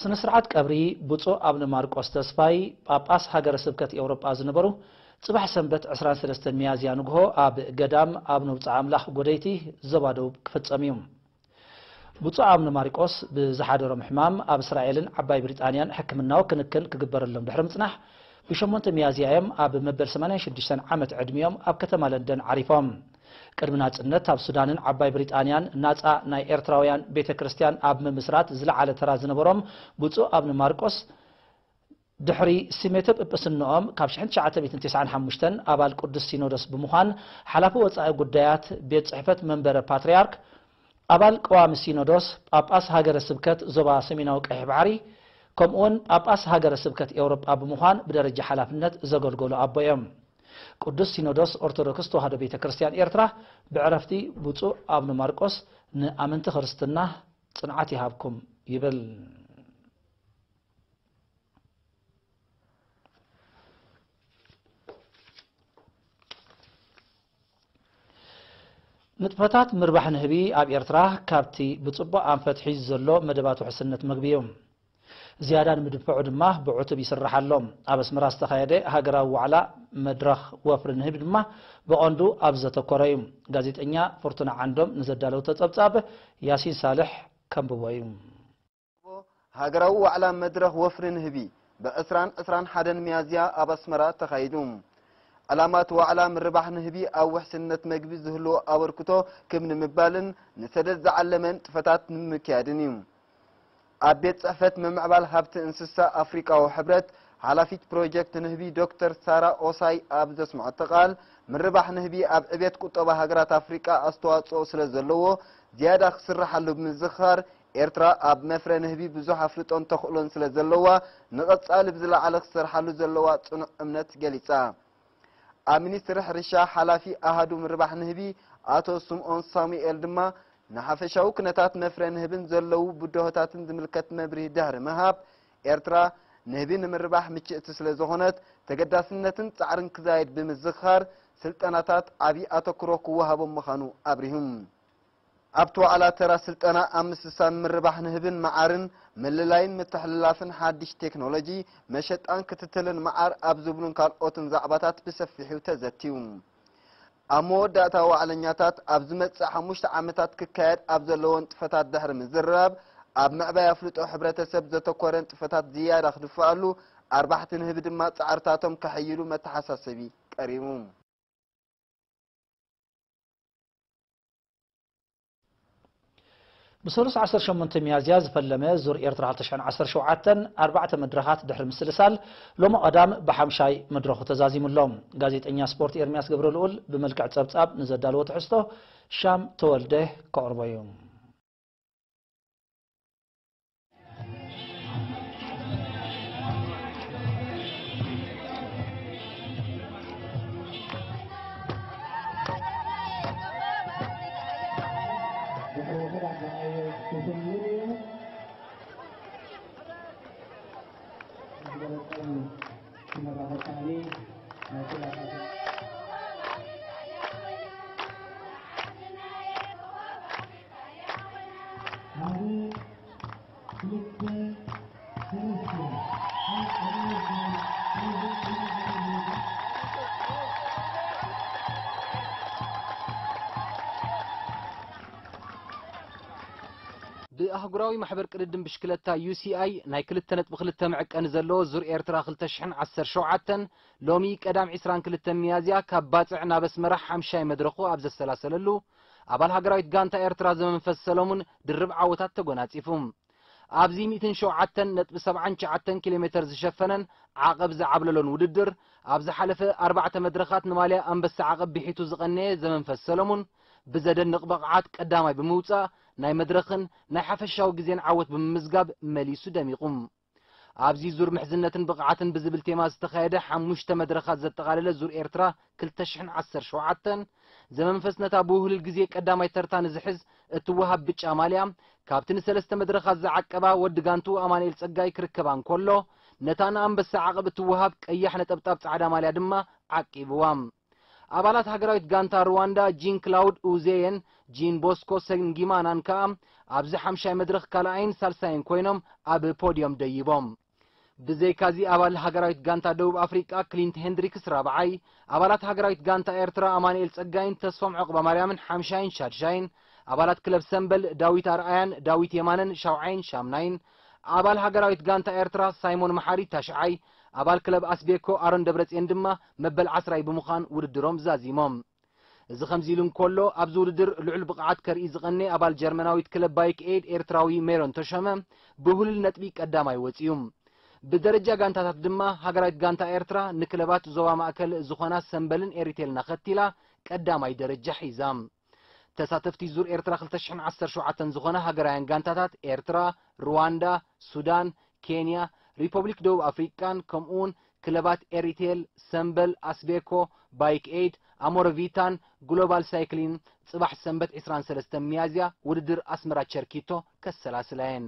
ስነ ስርዓት ቀብሪ ብፁዕ ኣቡነ ማርቆስ ተስፋይ ጳጳስ ሃገረ ስብከት ኤውሮጳ ዝነበሩ፣ ጽባሕ ሰንበት ዕስራን ሰለስተን ሚያዝያ ንግሆ ኣብ ገዳም ኣቡነ ውፅዓ ኣምላኽ ጎደይቲ ዞባ ደቡብ ክፍጸም እዩ። ብፁዕ ኣቡነ ማርቆስ ብዝሓደሮም ሕማም ኣብ እስራኤልን ዓባይ ብሪጣንያን ሕክምናዊ ክንክን ክግበረሎም ድሕሪ ምጽናሕ፣ ብሸሞንተ ሚያዝያ እዮም ኣብ መበል ሰማንያን ሽዱሽተን ዓመት ዕድሚኦም ኣብ ከተማ ለንደን ዓሪፎም። ቅድሚ ናጽነት ኣብ ሱዳንን ዓባይ ብሪጣንያን ናጻ ናይ ኤርትራውያን ቤተ ክርስቲያን ኣብ ምምስራት ዝለዓለ ተራ ዝነበሮም ብፁዕ ኣቡነ ማርቆስ፣ ድሕሪ ስሜተ ጵጵስንኦም ካብ ሽሕን ትሽዓተ ሚእትን ተስዓን ሓሙሽተን ኣባል ቅዱስ ሲኖዶስ ብምዃን ሓላፊ ወጻኢ ጉዳያት ቤት ጽሕፈት መንበረ ፓትርያርክ፣ ኣባል ቀዋሚ ሲኖዶስ፣ ጳጳስ ሃገረ ስብከት ዞባ ሰሜናዊ ቀይሕ ባሕሪ፣ ከምኡውን ጳጳስ ሃገረ ስብከት ኤውሮጳ ብምዃን ብደረጃ ሓላፍነት ዘገልገሉ ኣቦ እዮም። ቅዱስ ሲኖዶስ ኦርቶዶክስ ተዋህዶ ቤተ ክርስቲያን ኤርትራ ብዕረፍቲ ብፁዕ ኣቡነ ማርቆስ ንኣመንቲ ክርስትና ጽንዓት ይሃብኩም ይብል። ንጥፈታት ምርባሕ ንህቢ ኣብ ኤርትራ ካብቲ ብጽቡቕ ኣንፈት ሒዙ ዘሎ መደባት ውሕስነት መግቢ እዩ። ዝያዳ ንምድንፍዑ ድማ ብዕቱብ ይስራሕ ኣሎ። ኣብ ኣስመራ ዝተኻየደ ሃገራዊ ዋዕላ መድረኽ ወፍሪ ንህቢ ድማ ብቐንዱ ኣብዚ ዘተኮረ እዩ። ጋዜጠኛ ፍርቱና ዓንዶም ንዘዳለወቶ ጸብጻብ ያሲን ሳልሕ ከንብቦ እዩ። ሃገራዊ ዋዕላ መድረኽ ወፍሪ ንህቢ ብዕስራን ዕስራን ሓደን ሚያዝያ ኣብ ኣስመራ ተኻይዱ። ዕላማ እቲ ዋዕላ ምርባሕ ንህቢ ኣብ ውሕስነት መግቢ ዝህልዎ ኣበርክቶ ክብ ንምባልን ንሰደድ ዝዓለመ ንጥፈታት ንምክያድን እዩ። ኣብ ቤት ጽሕፈት ምምዕባል ሃብቲ እንስሳ ኣፍሪቃዊ ሕብረት ሓላፊት ፕሮጀክት ንህቢ ዶክተር ሳራ ኦሳይ ኣብ ዘስምዐቶ ቃል፣ ምርባሕ ንህቢ ኣብ ዕቤት ቁጠባ ሃገራት ኣፍሪቃ ኣስተዋጽኦ ስለ ዘለዎ ዝያዳ ክስርሓሉ ብምዝኽኻር፣ ኤርትራ ኣብ መፍረ ንህቢ ብዙሕ ኣፍልጦን ተኽእሎን ስለ ዘለዋ፣ ንቐጻሊ ብዝለዓለ ክሰርሓሉ ዘለዋ ጽኑዕ እምነት ገሊጻ። ኣብ ሚኒስትሪ ሕርሻ ሓላፊ ኣሃዱ ምርባሕ ንህቢ ኣቶ ስምኦን ሳሙኤል ድማ፣ ንሓፈሻዊ ኩነታት መፍረ ንህብን ዘለዉ ብድሆታትን ዝምልከት መብርሂ ድሕሪ ምሃብ፣ ኤርትራ ንህቢ ንምርባሕ ምችእቲ ስለ ዝኾነት፣ ተገዳስነትን ጻዕርን ክዛየድ ብምዝኽኻር፣ ስልጠናታት ዓቢ ኣተኩሮ ክወሃቦም ምዃኑ ኣብሪሁ። ኣብቲ ዋዕላ ተራ ስልጠና ኣብ ምስሳን ምርባሕ ንህብን መዓርን፣ ምልላይን ምትሕልላፍን ሓድሽ ቴክኖሎጂ፣ መሸጣን ክትትልን መዓር ኣብ ዝብሉን ካልኦትን ዛዕባታት ብሰፊሑ ተዘትዩ። ኣብ መወዳእታ ዋዕለኛታት ኣብ ዝመጽእ ሓሙሽተ ዓመታት ክካየድ ኣብ ዘለዎ ንጥፈታት ድሕሪ ምዝርራብ፣ ኣብ ምዕባይ ኣፍልጦ ሕብረተሰብ ዘተኮረ ንጥፈታት ዝያዳ ክድፍኣሉ፣ ኣርባሕቲ ንህቢ ድማ ጻዕርታቶም ከሐይሉ መተሓሳሰቢ ቀሪቡ። ብሰሉስ ዓሰርተ ሸሞንተ ሚያዝያ ዝፈለመ ዙር ኤርትራ ክልተ ሽሕን ዓሰርተ ሸውዓተን ኣርባዕተ መድረኻት ድሕሪ ምስልሳል፣ ሎሚ ቀዳም ብሓምሻይ መድረኹ ተዛዚሙ ኣሎ። ጋዜጠኛ ስፖርት ኤርምያስ ገብረልኡል ብመልክዕ ጸብጻብ ንዘዳለዎ ትሕዝቶ ሻም ተወልደ ከቕርቦ እዩ። ብኣህጉራዊ ማሕበር ቅድድም ብሽክለታ ዩ ሲ ኣይ ናይ ክልተ ነጥቢ ክልተ መዐቀኒ ዘለዎ ዙር ኤርትራ ክልተ ሽሕን ዓሰርተ ሸውዓተን ሎሚ ቀዳም ዕስራን ክልተን ሚያዝያ ካብ ባጽዕ ናብ ኣስመራ ሓምሻይ መድረኹ ኣብ ዘሰላሰለሉ፣ ኣባል ሃገራዊት ጋንታ ኤርትራ ዘመንፈስ ሰለሙን ድርብ ዓወታት ተጎናጺፉ። ኣብዚ ሚእትን ሸውዓተን ነጥቢ ሰብዓን ትሽዓተን ኪሎ ሜተር ዝሸፈነን ዓቐብ ዝዓብለሎን ውድድር፣ ኣብ ዝሓለፈ ኣርባዕተ መድረኻት ንማልያ ኣንበሳ ዓቐብ ብሒቱ ዝቐነየ ዘመንፈስ ሰለሙን፣ ብዘደንቕ ብቕዓት ቀዳማይ ብምውጻእ፣ ናይ መድረኽን ናይ ሓፈሻዊ ግዜን ዓወት ብምምዝጋብ መሊሱ ደሚቑ። ኣብዚ ዙር ምሕዝነትን ብቕዓትን ብዝብል ቴማ ዝተኻየደ ሓሙሽተ መድረኻት ዘጠቓለለ ዙር ኤርትራ ክልተ ሽሕን ዓሰርተ ሸውዓተን፣ ዘመንፈስ ነታ ብውህሉል ግዜ ቀዳማይ ተርታ ንዝሕዝ እትወሃብ ብጫ ማልያ፣ ካብቲ ንሰለስተ መድረኻት ዝዓቀባ ወዲ ጋንቱ ኣማኑኤል ጸጋይ ክርከባ እንከሎ፣ ነታ ንኣንበሳ ዓቐብ እትወሃብ ቀያሕ ነጠብጣብ ጻዕዳ ማልያ ድማ ዓቂብዋ። ኣባላት ሃገራዊት ጋንታ ሩዋንዳ ጂን ክላውድ ኡዜየን ጂን ቦስኮ ሰንጊማናን ከኣ ኣብዚ ሓምሻይ መድረኽ ካልኣይን ሳልሳይን ኮይኖም ኣብ ፖድዮም ደይቦም። ብዘይካዚ ኣባል ሃገራዊት ጋንታ ደቡብ ኣፍሪቃ ክሊንት ሄንድሪክስ ራብዓይ፣ ኣባላት ሃገራዊት ጋንታ ኤርትራ ኣማኑኤል ጸጋይን ተስፎም ዕቕባማርያምን ሓምሻይን ሻድሻይን፣ ኣባላት ክለብ ሰምበል ዳዊት ኣርኣያን ዳዊት የማነን ሻውዓይን ሻምናይን፣ ኣባል ሃገራዊት ጋንታ ኤርትራ ሳይሞን መሓሪ ታሽዓይ፣ ኣባል ክለብ ኣስቤኮ ኣሮን ደብረጽዮን ድማ መበል ዓስራይ ብምዃን ውድድሮም ዛዚሞም። እዚ ከምዚ ኢሉ እንከሎ፣ ኣብዚ ውድድር ልዑል ብቕዓት ከርኢ ዝቐነየ ኣባል ጀርመናዊት ክለብ ባይክ ኤድ ኤርትራዊ ሜሮን ተሾመ ብሁሉል ነጥቢ ቀዳማይ ወጺኡ። ብደረጃ ጋንታታት ድማ ሃገራዊት ጋንታ ኤርትራ ንክለባት ዞባ ማእከል ዝኾና ሰምበልን ኤሪቴልን ኣኸቲላ ቀዳማይ ደረጃ ሒዛ። ተሳተፍቲ ዙር ኤርትራ ክልተ ሽሕን ዓሰርተ ሸውዓተን ዝኾና ሃገራውያን ጋንታታት ኤርትራ፣ ሩዋንዳ፣ ሱዳን፣ ኬንያ፣ ሪፐብሊክ ደቡብ ኣፍሪቃን ከምኡውን ክለባት ኤሪቴል፣ ሰምበል፣ ኣስቤኮ፣ ባይክ ኤይድ፣ ኣሞረቪታን ግሎባል ሳይክሊን ጽባሕ ሰንበት ዕስራን ሰለስተን ሚያዝያ ውድድር ኣስመራ ቸርኪቶ ከሰላስላ እየን።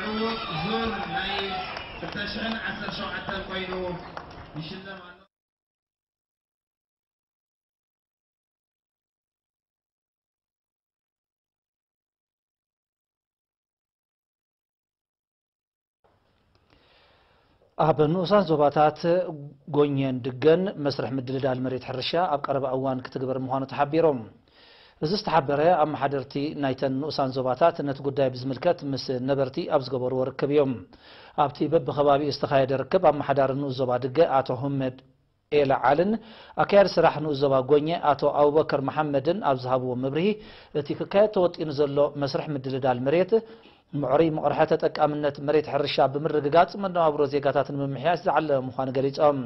ዕዉት ዙር ናይ ክልተ ሽሕን ዓሰርተ ሸውዓተን ኮይኑ ይሽለም ኣሎ። ኣብ ንኡሳን ዞባታት ጎኘን ድገን መስርሕ ምድልዳል መሬት ሕርሻ ኣብ ቀረባ እዋን ክትግበር ምዃኑ ተሓቢሮም። እዚ ዝተሓበረ ኣመሓደርቲ ናይተን ንኡሳን ዞባታት ነቲ ጉዳይ ብዝምልከት ምስ ነበርቲ ኣብ ዝገበርዎ ርክብ እዮም። ኣብቲ በብኸባቢኡ ዝተኻየደ ርክብ ኣመሓዳሪ ንኡስ ዞባ ድገ ኣቶ ሁመድ ኤልዓልን ኣካያዲ ስራሕ ንኡስ ዞባ ጎኘ ኣቶ ኣቡበከር መሓመድን ኣብ ዝሃብዎ መብርሂ፣ እቲ ክካየድ ተወጢኑ ዘሎ መስርሕ ምድልዳል መሬት ምዕሩይ መቕርሐ ተጠቃምነት መሬት ሕርሻ ብምርግጋጽ መነባብሮ ዜጋታት ንምምሕያሽ ዝዓለመ ምዃኑ ገሊጾም።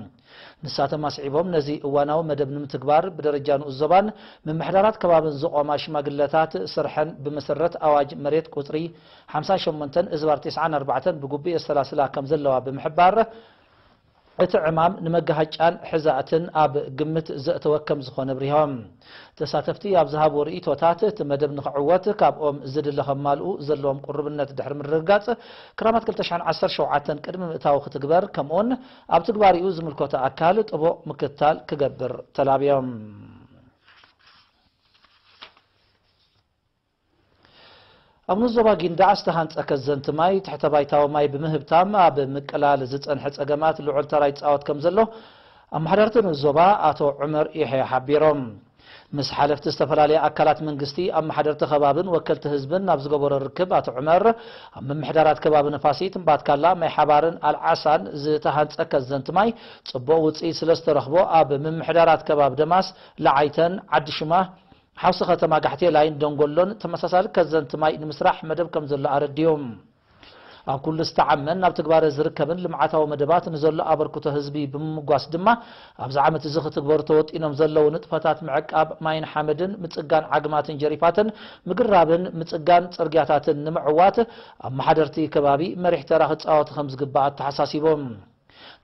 ንሳቶም ኣስዒቦም፣ ነዚ እዋናዊ መደብ ንምትግባር ብደረጃ ንኡስ ዞባን ምምሕዳራት ከባብን ዝቖማ ሽማግለታት ስርሐን ብመሰረት ኣዋጅ መሬት ቁጽሪ ሓምሳን ሸሞንተን እዝባር ተስዓን ኣርባዕተን ብግቡእ የሰላስላ ከም ዘለዋ ብምሕባር፣ እቲ ዕማም ንመጋሃጫን ሕዛእትን ኣብ ግምት ዘእተወ ከም ዝኾነ ኣብሪሆም። ተሳተፍቲ ኣብ ዝሃብዎ ርእይቶታት፣ እቲ መደብ ንኽዕወት ካብኦም ዝድለ ከማልኡ ዘለዎም ቅሩብነት ድሕሪ ምርግጋጽ፣ ክራማት ክልተ ሽሕን ዓሰርተ ሸውዓተን ቅድሚ ምእታዉ ክትግበር፣ ከምኡውን ኣብ ትግባሪኡ ዝምልከቶ ኣካል ጥቡቕ ምክትታል ክገብር ተላብዮም። ኣብ ንኡስ ዞባ ጊንዳዕ ዝተሃንጸ ከዘንቲ ማይ ትሕተ ባይታዊ ማይ ብምህብታም ኣብ ምቅላል ዝጸንሐ ጸገማት ልዑል ተራ ይጻወት ከም ዘሎ ኣመሓደርቲ ንኡስ ዞባ ኣቶ ዑመር ይሕያ ሓቢሮም። ምስ ሓለፍቲ ዝተፈላለያ ኣካላት መንግስቲ፣ ኣመሓደርቲ ከባብን ወከልቲ ህዝብን ኣብ ዝገበሮ ርክብ ኣቶ ዑመር፣ ኣብ ምምሕዳራት ከባቢ ነፋሲት፣ እምባትካላ፣ ማይ ሓባርን ኣልዓሳን ዝተሃንጸ ከዘንቲ ማይ ጽቡቕ ውጽኢት ስለ ዝተረኽቦ ኣብ ምምሕዳራት ከባቢ ደማስ፣ ለዓይተን፣ ዓዲ ሽማ፣ ሓውሲ ከተማ ጋሕቴላይን ደንጎሎን ተመሳሳሊ ከዘንቲ ማይ ንምስራሕ መደብ ከም ዘሎ ኣረዲኡ። ኣብ ኩሉ ዝተዓመን ናብ ትግባረ ዝርከብን ልምዓታዊ መደባት ንዘሎ ኣበርክቶ ህዝቢ ብምምጓስ ድማ፣ ኣብዚ ዓመት እዚ ክትግበሩ ተወጢኖም ዘለዉ ንጥፈታት ምዕቃብ ማይን ሓመድን፣ ምጽጋን ዓግማትን ጀሪፋትን፣ ምግራብን ምጽጋን ጽርግያታትን ንምዕዋት ኣመሓደርቲ ከባቢ መሪሕ ተራ ክጻወቱ ከም ዝግባእ ኣተሓሳሲቦም።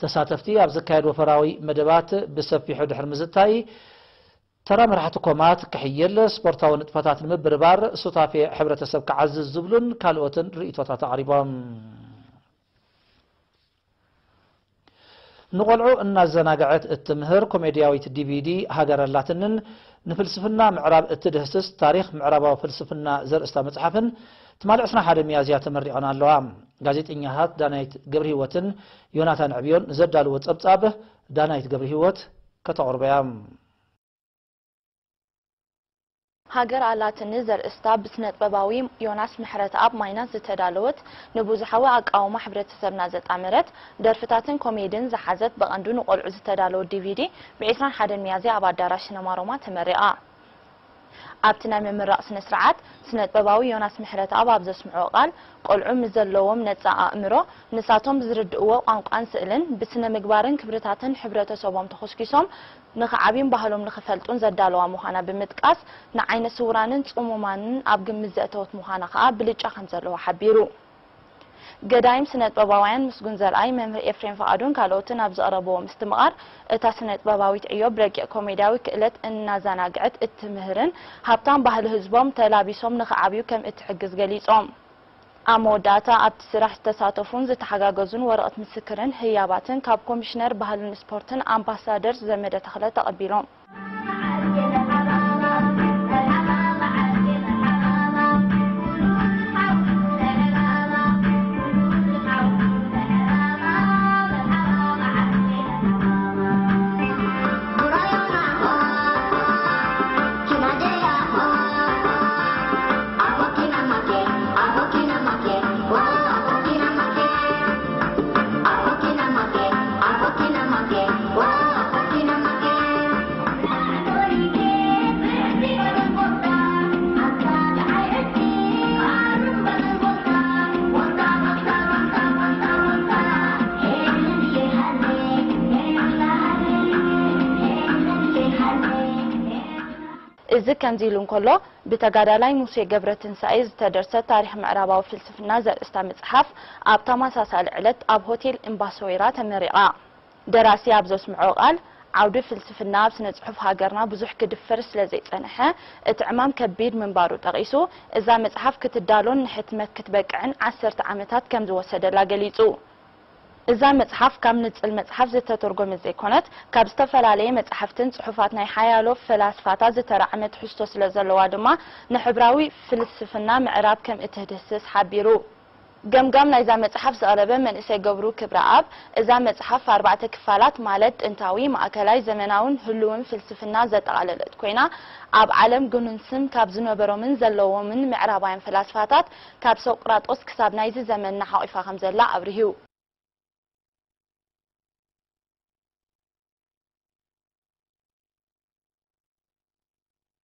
ተሳተፍቲ ኣብ ዝካየድ ወፈራዊ መደባት ብሰፊሑ ድሕሪ ምዝታይ፣ ተራ መራሕቲ ኮማት ክሕይል፣ ስፖርታዊ ንጥፈታት ንምብርባር፣ ሱታፌ ሕብረተሰብ ክዓዝዝ ዝብሉን ካልኦትን ርእይቶታት ኣቕሪቦም። ንቖልዑ እናዘናግዐት እትምህር ኮሜድያዊት ዲቪዲ ሃገር ኣላትንን ንፍልስፍና ምዕራብ እትድህስስ ታሪኽ ምዕራባዊ ፍልስፍና ዘርእስታ መጽሓፍን ትማሊ ዕስራን ሓደን ሚያዝያ ተመሪቐን ኣለዋ። ጋዜጠኛታት ዳናይት ገብረህይወትን ዮናታን ዕብዮን ንዘዳልዎ ጸብጻብ ዳናይት ገብረህይወት ከተቕርቦ እያ። ሃገር ኣላትኒ ዘርእስታ ብስነጥበባዊ ዮናስ ምሕረተኣብ ማይናስ ዝተዳለወት ንብዙሓዊ ኣቃውማ ሕብረተሰብና ዘጣመረት ደርፍታትን ኮሜድን ዝሓዘት ብቐንዱ ንቖልዑ ዝተዳለወ ዲቪዲ ብ ዕስራን ሓደን ሚያዝያ ኣብ ኣዳራሽ ሲነማ ሮማ ተመሪቓ። ኣብቲ ናይ ምምራቕ ስነ ስርዓት ስነጥበባዊ ዮናስ ምሕረተኣብ ኣብ ዘስምዖ ቃል ቆልዑ ምስ ዘለዎም ነጻ ኣእምሮ ንሳቶም ብዝርድእዎ ቋንቋን ስእልን ብስነ ምግባርን ክብርታትን ሕብረተሰቦም ተኾስኪሶም ንኽዓብዩን ባህሎም ንኽፈልጡን ዘዳለዋ ምዃና ብምጥቃስ፣ ንዓይነ ስውራንን ጽሙማንን ኣብ ግምት ዘእተወት ምዃና ከኣ ብልጫ ከም ዘለዎ ሓቢሩ። ገዳይም ስነ ጥበባውያን ምስጉን ዘርኣይ፣ መምህር ኤፍሬም ፍቓዱን ካልኦትን ኣብ ዘቕረብዎ ምስትምቓር፣ እታ ስነ ጥበባዊት ዕዮ ብረቂቕ ኮሜድያዊ ክእለት እናዘናግዐት እትምህርን ሃብታም ባህሊ ህዝቦም ተላቢሶም ንኽዓብዩ ከም እትሕግዝ ገሊጾም። ኣብ መወዳእታ ኣብቲ ስራሕ ዝተሳተፉን ዝተሓጋገዙን ወረቐት ምስክርን ህያባትን ካብ ኮሚሽነር ባህልን ስፖርትን ኣምባሳደር ዘመደ ተኽለ ተቐቢሎም። እዚ ከምዚ ኢሉ እንከሎ፣ ብተጋዳላይ ሙሴ ገብረትንሳኤ ዝተደርሰት ታሪኽ ምዕራባዊ ፍልስፍና ዘርእስታ መጽሓፍ ኣብ ተመሳሳሊ ዕለት ኣብ ሆቴል እምባሶይራ ተመሪቓ። ደራሲ ኣብ ዘስምዖ ቃል፣ ዓውዲ ፍልስፍና ኣብ ስነ ጽሑፍ ሃገርና ብዙሕ ክድፈር ስለ ዘይጸንሐ፣ እቲ ዕማም ከቢድ ምንባሩ ጠቒሱ፣ እዛ መጽሓፍ ክትዳሎን ንሕትመት ክትበቅዕን ዓሰርተ ዓመታት ከም ዝወሰደላ ገሊጹ። እዛ መጽሓፍ ካብ ንጽል መጽሓፍ ዝተተርጎመት ዘይኮነት፣ ካብ ዝተፈላለየ መጻሕፍትን ጽሑፋት ናይ ሓያሎ ፈላስፋታት ዝተራዕመ ትሕዝቶ ስለ ዘለዋ ድማ፣ ንሕብራዊ ፍልስፍና ምዕራብ ከም እትድህስስ ሓቢሩ። ገምጋም ናይዛ መጽሓፍ ዘቕረበ መንእሰይ ገብሩ ክብረኣብ፣ እዛ መጽሓፍ ኣርባዕተ ክፋላት፣ ማለት ጥንታዊ፣ ማእከላይ፣ ዘመናውን ህሉውን ፍልስፍና ዘጠቓለለት ኮይና፣ ኣብ ዓለም ግኑን ስም ካብ ዝነበሮምን ዘለዎምን ምዕራባውያን ፈላስፋታት፣ ካብ ሶቅራጦስ ክሳብ ናይዚ ዘመንና ሓቒፋ ከም ዘላ ኣብሪሁ።